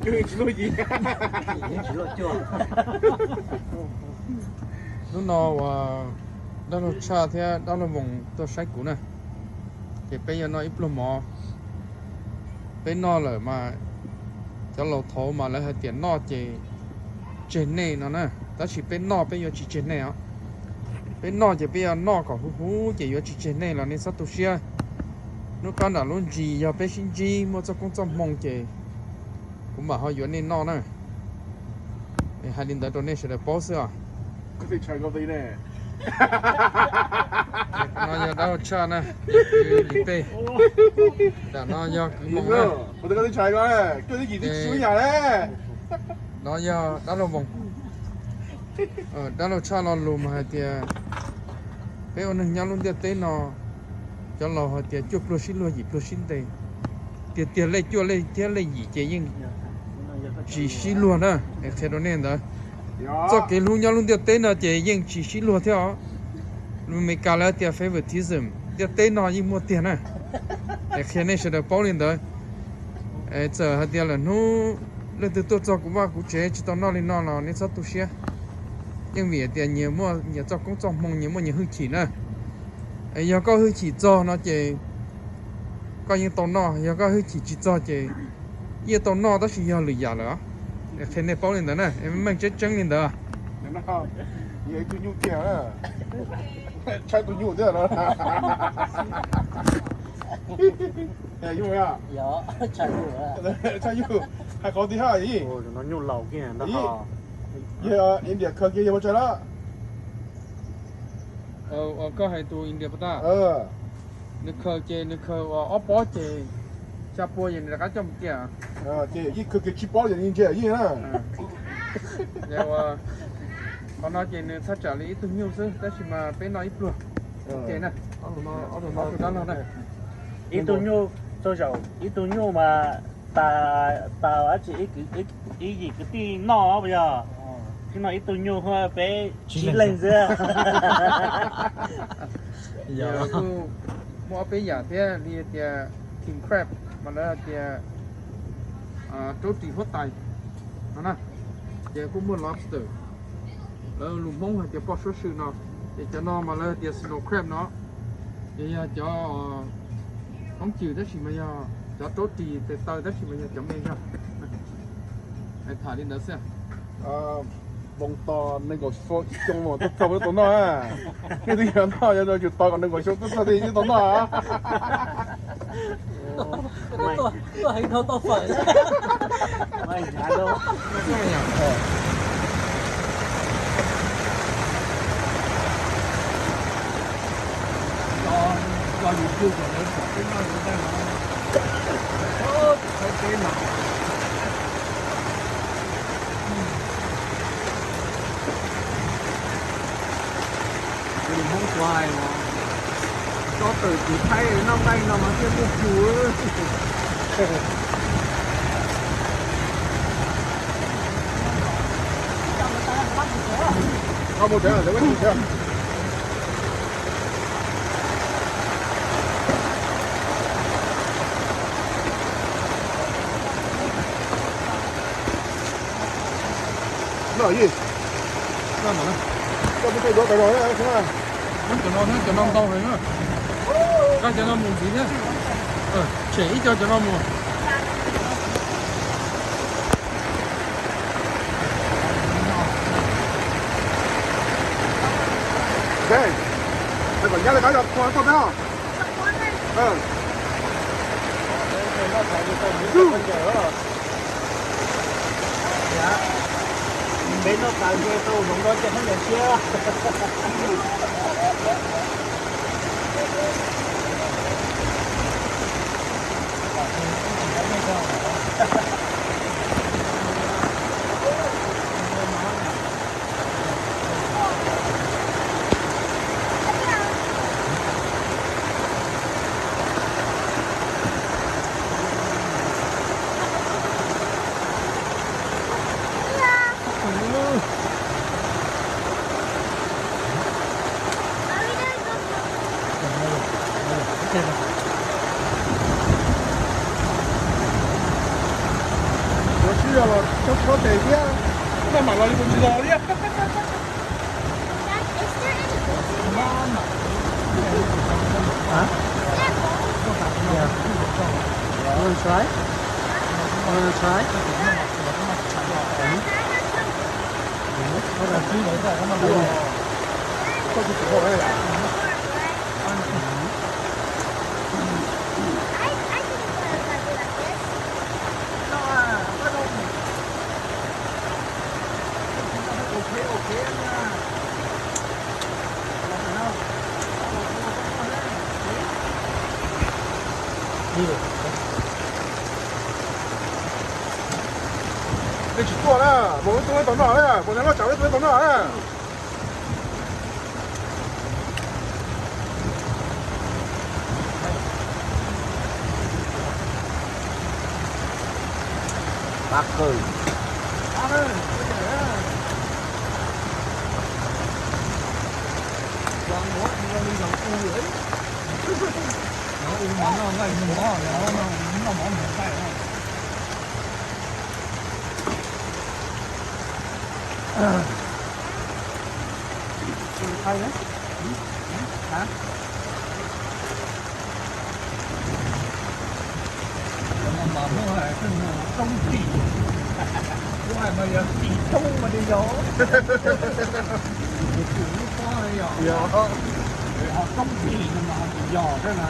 Tsis luaj yim. Hnub no uas dab laug Tshaj thiab dab laug Voos tuaj saib kuv na, ces peb yuav noj ib pluag mov. Peb noj lawm mas cov laus thaud mas lawv hais tias noj ces tseg nej no na, tab sis peb noj peb yuav tsis tseg nej os. Peb noj ces peb yuav noj kom huv huv ces yuav tsis tseg nej los nej txhob tu siab. Hnub qab nram lub ntsis yog peb sib ntsib muaj txoj koob txoj hmoo ces kuv mam ho yuav nej noj na. Hais li ntawd rau nej sawv daws paub xwb os. No yog dab laug Tshaj na, kwv Lis Pej. Nram no yog kwv Moos na. No yog dab laug Voos. Dab laug Tshaj lo lus mas hais tias peb ua neeg nyob lub ntiaj teb no, cov laus hais tias cuaj pluag sib luag yim pluag sib ntes, tiag tiag lej cuaj lej thiab lej yim ces yeej tsis sib luag na. Es qhia rau nej ntawd, txoj kev hlub nyob lub ntiaj teb no ces yeej tsis sib luag thiab os. Lus Amelikas lawv tias favoritism, ntiaj teb no yeej muaj tiag na. Es qhia nej sawv daws paub li ntawd. Txawm hais tias lawm hnub leej twg tuaj txog kuv vaj kuv tsev tsis tau noj li no los nej txhob tu siab. Yeej vim hais tias nyias muaj nyias txoj koob txoj hmoo, nyias muaj nyias hwj chim na. Yog koj hwj chim txog no ces koj yeej tau noj, yog koj hwj chim tsis txog ces yeej tau noj tab sis yog lwm yam lawm. Qhia nej paub li ntawd na, meej tseeb tseeb li ntawd. Hais qhov ti ha, yog India khaws kiag yog ua tsaig lawm. Koj hais tus India puas tau? Nws khaws ces nws khaws ua ob pob ces xya pua ces nws rov qab coj mus cia. Ces yeej khaws kiag tsib pob ces yeej ntsia yeej na. Qhov no ces nws thaj tsam li ib tug nyuj xwb tab sis mas peb noj ib pluag. Ces na, ob tug dab laug na. Ib tug nyuj, txog zaum ib tug nyuj mas tas, tas dab tsi, ib yim kwv tij noj puas yog? Thiab no ib tug nyuj peb tsib leeg xwb. Kuj muaj ob peb yam thiab li tias king crab mas lawv tias raub ris huab tais no na. Ces kuj muaj lobster, lawv lus Hmoob hais tias poj suab sw no. Ces cov no mas lawv tias snow crab no. Ces yog cov hoob cws tab sis mas yog cov raub ris tes taw tab sis mas yog cov me zog. Tham li ntawd xwb. Voos tos nees nkaum xyoo, ib xyoo mas tuaj txog peb tau noj. Twb yog noj yog tsum tos kom nees nkaum xyoo tuaj txog thiaj tau noj. Tuaj heev dhau tau fawm. Hmoob Suav hais mas, tsob tawm kuv thaij noj nqaij no mas thiaj muaj plhus. Cov no, cov no ntau heev na. Cov no mus ntxiv thiab. Tshem ib co cov no mus. Kom nyab li qab yog tua tau peb os. Peb noj tas ntshe tau hloov dua cov khaub ncaws tshiab. Los tso tso tes thiab, maj mam los li kuv tsis los thiab. Huh? Yeah. You wanna try? You wanna try? Hmm? Ej, tsis tuaj na, mus ib tug leej tau noj na, mus nyob loj tsam ib tug leej tau noj na. Pab kawg. Thaij na. Hả? Ủa, mà, mà mua là cái mua công ty. Ủa, mà giờ tỷ phú mà đi vô. Chủ nó có đi vô. Dạ. Họ công ty mà họ đi vô đó mà.